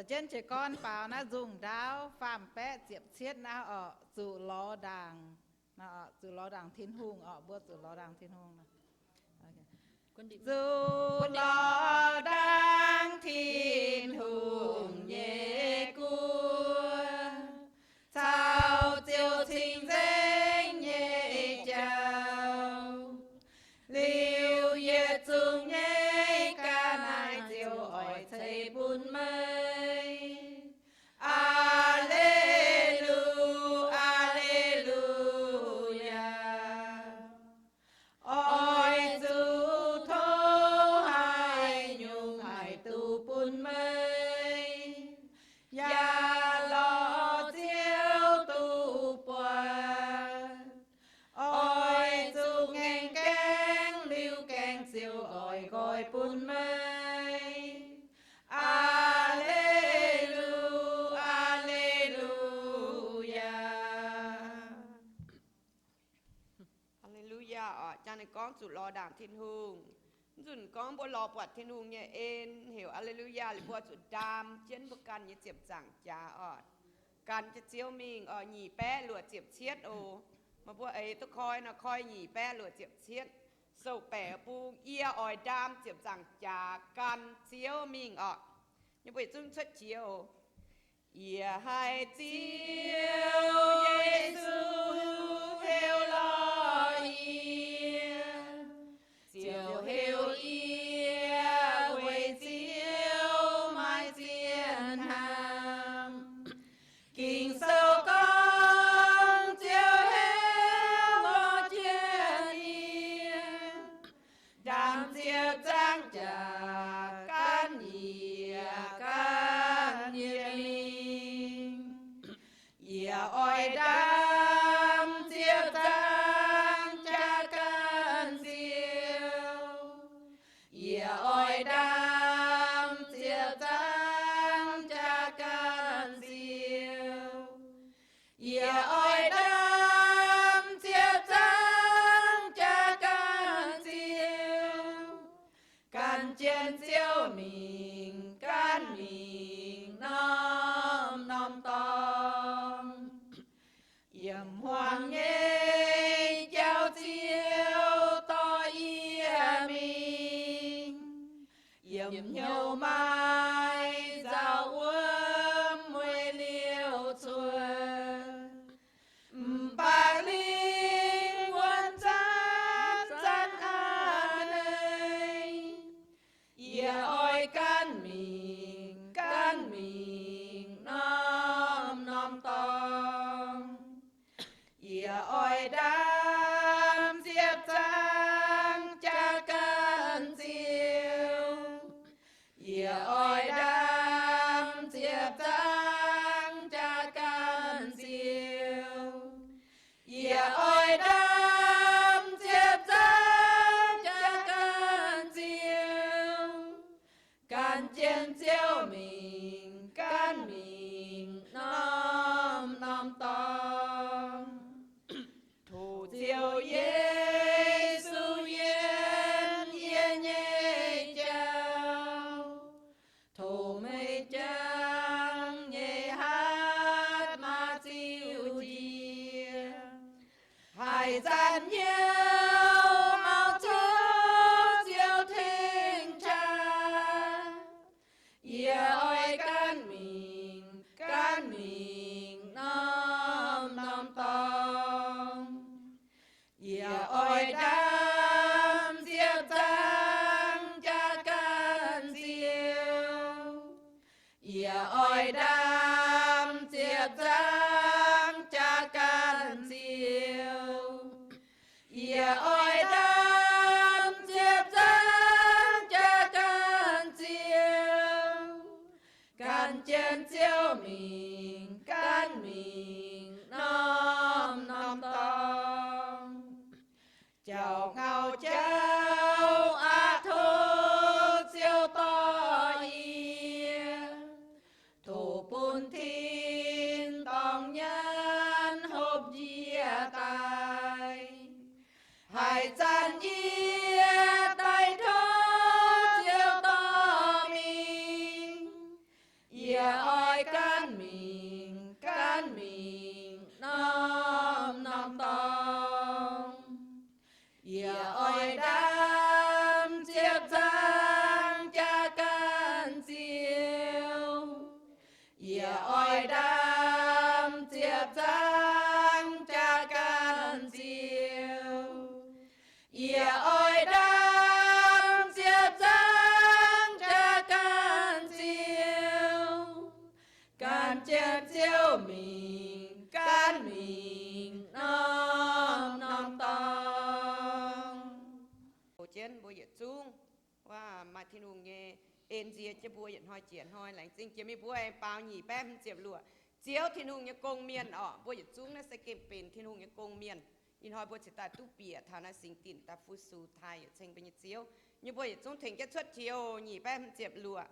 Jienv jiez gorn baaux naaiv nzungh ndaauv faam-baeqv ziepc cietv naaiv orqc, zuqc lorz ndaangc, zuqc lorz ndaangc Tin-Hungh orqc, mbuo zuqc lorz ndaangc Tin-Hungh. Zuqc lorz ndaangc Tin-Hungh nyei guoqv, caux ziouc cing-nzengc nyei jauv, liuz yietc zungv nyei ga'naaiv ziouc oix ceix bun meih. Aa^le^lu, aa^le^lu^yaa. Oix zuqc tov haaix nyungc haih duqv bun meih, yaac lorz Ziouv duqv buatc. Oix zuqc ngaengc gaengv liuz gaengh ziouc oix nqoi bun meih. Aa^le^lu, aa^le^lu^yaa. Aa^le^lu^yaa orqc, jangx ninh gorngv zuqc lorz ndaangc Tin-Hungh. Mv nzunc gorngv mbuo lorz buatc Tin-Hungh nyei en, heuc aa^le^lu^yaa liuz mbuo zuqc ndaam jienv mbuo ganh nyei ziepc nzaangc jaax orqc. Gan jienv Ziouv mingh orqc, nyic baeqv luoqc ziepc cietv oc. Meih mbuo eix duqv koi nor, koi nyic baeqv luoqc ziepc cietv. Sou-baeqc bung, Yie oix ndaam ziepc nzaangc jaax gan Ziouv mingh orqc. Yie mbuo yietc zungv cuotv jiex oc. Yie haiz Ziouv Yesu heuc lorz yie, ziouc heuc yie weic Ziouv maaih ziex hnamv. Ging-Sou gorngv Ziouv heuc lorz jienv yie, ndaam ziepc zaangv jaax gan yie ganh nyei mingh. Yie oix ndaam ziepc zaangv jaax gan Ziouv. Yie oix ndaam ziepc zaangv jaax gan Ziouv. Yie oix ndaam ziepc zaangv jaax gan Ziouv, gan jienv Ziouv mingh, gan mingh norm-norm dorngx. Yiem hmuangx nyei jauv-ziouv dorh yie mingh, yiem hnyouv maaih nzauh wuom mueiz liouh cuotv. Mv baac lingh wuonh zanc-zanc a'hneiv, yie oix gan mingh, gan mingh norm-norm dorngx. Yie oix ndaam ziepc zaangv jaax gan Ziouv. Yie oix ndaam ziepc zaangv jaax gan Ziouv. Yie oix ndaam ziepc zaangv jaax gan Ziouv, gan jienv Ziouv mingh, gan mingh norm-norm dorngx. Tov Ziouv Yesu yiem yie nyei jauv. Tov meih jangx nyei hatc maaz-ziuh jiex. Haaix zanc hnyouv maux cuotv Ziouv tengx qaqv, yie oix gan mingh, gan mingh norm-norm dorngx. Yie oix ndaam ziepc zaangv jaax gan Ziouv. Yie oix ndaam ziepc zaangv jaax gan Ziouv. Yie oix ndaam ziepc zaangv jaax gan Ziouv, gan jienv Ziouv mingh, gan mingh norm-norm dorngx. Jauv-ngauh jauv aqv, tov Ziouv dorh yie, tov bun tin-dorngh ziepc zaangv jaa ganh ziouc. Yie oix ndaam ziepc zaangv jaa ganh ziouc, gan jienv Ziouv mingh, gan mingh norm-norm dorngx. Hoqc jienv mbuo yietc zungv, waac maaih Tin-Hungh nyei en nzie jienv mbuo yietc hnoi jiex hnoi. Laengz zingh jiex mingh mbuo aengx baaux nyic baeqv hmz ziepc luoqc. Ziouv Tin-Hungh nyei gong-mienh orqc. Mbuo yietc zungv naaiv se gengh benx Tin-Hungh nyei gong-mienh. Ih hnoi mbuo cingx daaih duqv bieqc taux naaiv singx dinc daaih fu-sux taaih yietc ceng mbuo nyei Ziouv. Nyei mbuo yietc zungv tengx jienv cuotv Tin-Hungh nyic baeqv hmz ziepc luoqc.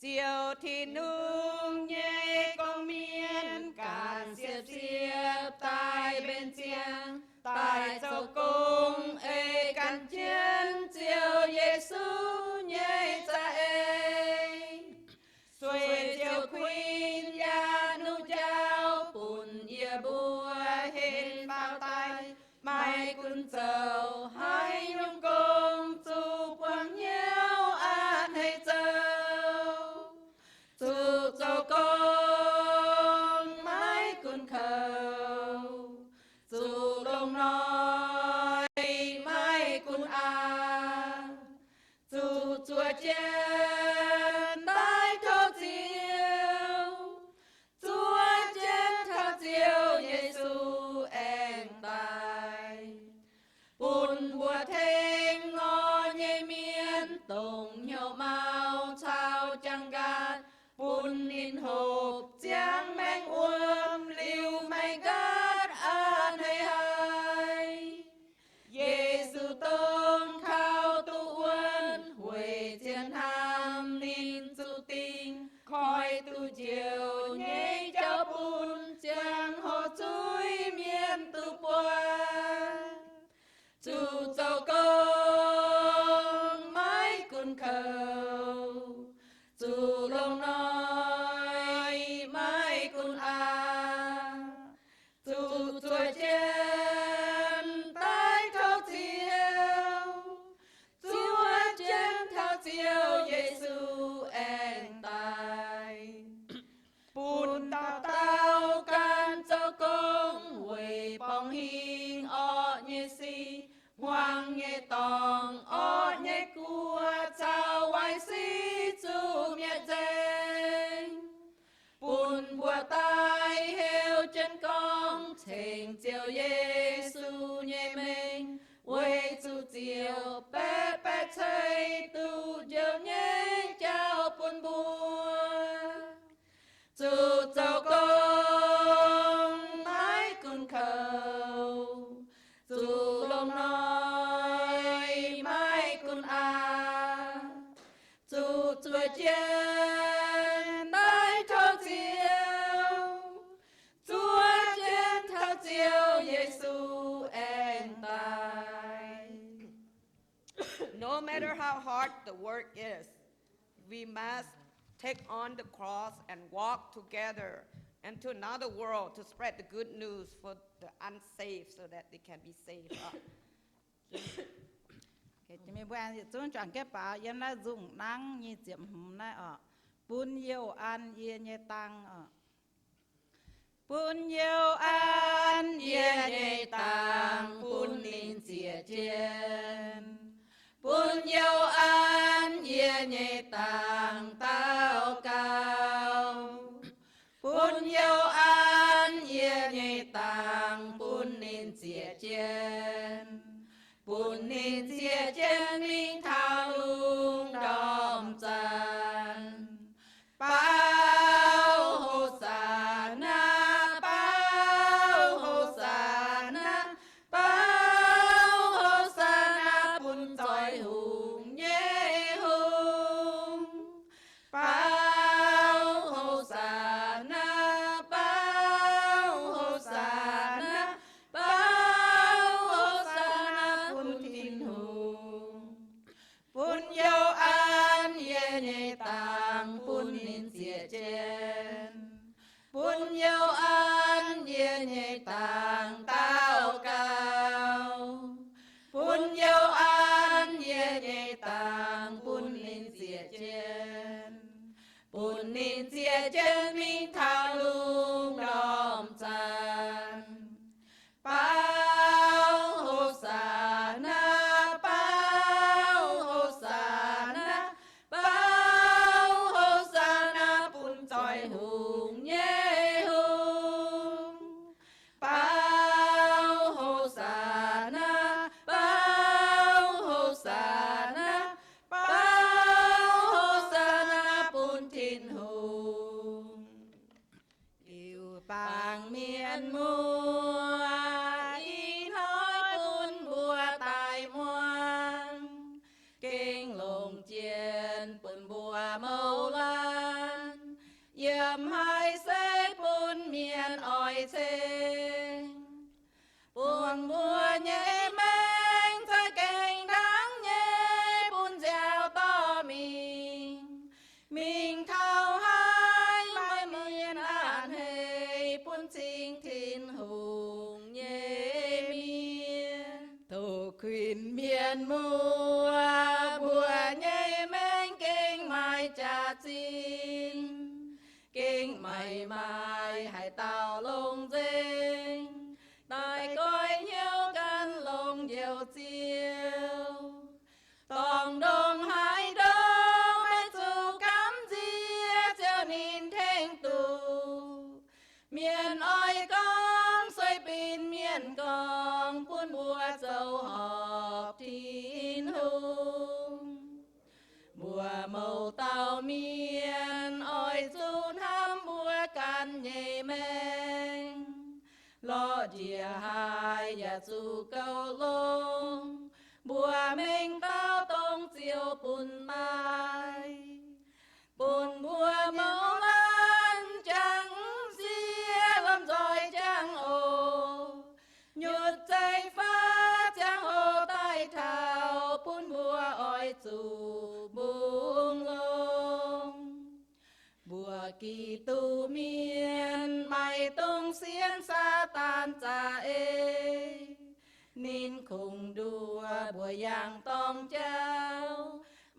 Ziouv Tin-Hungh nyei gong-mienh gaanv siepv-siepv daaih mbenc ziangx, daaih zoux gong ei gan jienv Ziouv Yesu nyei za'eix. Sueih ziouc kuinx yaac nuqv njaaux bun yie mbuo henv faaux daaih. Maiv gunv zoux haaix nyungc gong, zuqc buangh hnyouv a'hneiv zoux. Zuqc zoux gong maiv gunv kouv, zuqc longc hnoi maiv gunv aqc, zuqc zuov jienv daaih tov Ziouv, zuov jienv taux Ziouv Yesu aengx daaih. Bun mbuo tengx ngor nyei mienh dongh hnyouv maux caux jangx nqaatc, bun ninh hopv ziangx maengh wuom liuz maiv nqaatv a'hneiv haic. Yesu dongh kaux duqv wuonv, weic zien hnamv ninh zuqc dingh, koi duqv njoux nyei jauv bun ziangh hoc zuiz-mienh duqv buatc. Zuqc zoux gong maiv gunv kouv, zuqc longc hnoi maiv gunv aqc, zuqc zuov jienv daaih tov Ziouv, zuov jienv taux Ziouv Yesu aengx daaih. Bun dauh dauh gan zoux gong weic borngz hingh orqv nyei sic, hmuangx nyei dorngx, orqv nyei guoqv caux waaic sic zuqc mietc nzengc. Bun mbuo daaih heuc jienv gorngv cengx Ziouv Yesu nyei mengh, weic zuqc Ziouv baeqv baeqv ceix duqv njoux nyei jauv bun mbuo. Zuqc zoux gong maiv gunv kouv, zuqc longc hnoi maiv gunv aqc, zuqc zuov jienv daaih tov Ziouv, zuov jienv taux Ziouv Yesu aengx daaih. No matter how hard the work is, we must take on the cross and walk together into another world to spread the good news for the unsaved so that they can be saved. Mbuo yietc zungv juangc jienv baaux yiem naaiv nzungh nangv nyei ziepc hmz naaiv orqc. Bun youh an yie nyei dang orqc. Bun youh an yie nyei dangx bun ninh ziec jienv. Bun youh an yie nyei dangx daux gaux. Bun youh an yie nyei dangx bun ninh ziec jienv. Bun ninh ziec jienv mingh taux lungh ndorm zanc. Baaux Hosanna, baaux Hosanna, baaux Hosanna bun zoih hungh nyei Hungh. Baaux Hosanna, baaux Hosanna, baaux Hosanna bun Tin-Hungh. Bun youh an yie nyei dangx bun ninh ziec jienv. Bun youh an yie nyei dangx daux gaux. Bun youh an yie nyei dangx bun ninh ziec jienv. Bun ninh ziec jienv mingh taux lungh ndorm zanc. Mienh muoz, ih hnoi bun mbuo daaih muangx, gengh longc jien bun mbuo mouz laanh, yiem haaix se bun mienh oix ceng. Bun mbuo nyei maengc za'gengh ndaangc nyei bun nziaaux dorh mingh. Mingh taux haaix maaih mienh a'hneiv, bun cing Tin-Hungh nyei mienh. Duqv kuinx mienh muoz, mbuo nyei maengc gengh maaih jaax-zinh, gengh maiv maaih haaix dauh longc nzengc. Daaih goiv hnyouv gan longc Njoux Ziouv. Dorngc ndongc haaix ndongc maiv zuqc gamh nziex, Ziouv ninh tengx duqv. Mienh oix gorngv sueih binc mienh gorngv, bun mbuo zoux horpc Tin-Hungh. Mbuo mouz dauh mienh oix zuqc hnamv mbuo ganh nyei maengc. Lorz njiec haaix yaac zuqc goux longx, mbuo mengh dauh dongh Ziouv bun maaih. Bun mbuo mouz laanh jangx sieqv, lomh nzoih jangx oc. Nyutc zeiv-faqv ziangh hoc daaih taux, bun mbuo oix zuqc mbungh longx. Mbuo Giduc mienh maaih dongh sienx Saadaan za'eix, ninh kungx nduov mbuo yangh dorng jauv.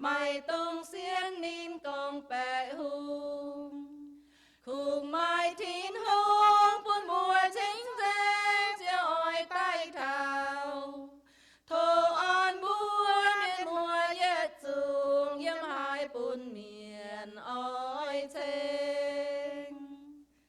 Maaih dongh sienx ninh gorngv-baeqc hungh. Kungx maaih Tin-Hungh bun mbuo cingv nzengc, Ziouv oix daaih taux. Tov orn mbuo mienh muoz yietc zungv yiem haaix bun mienh oix ceng.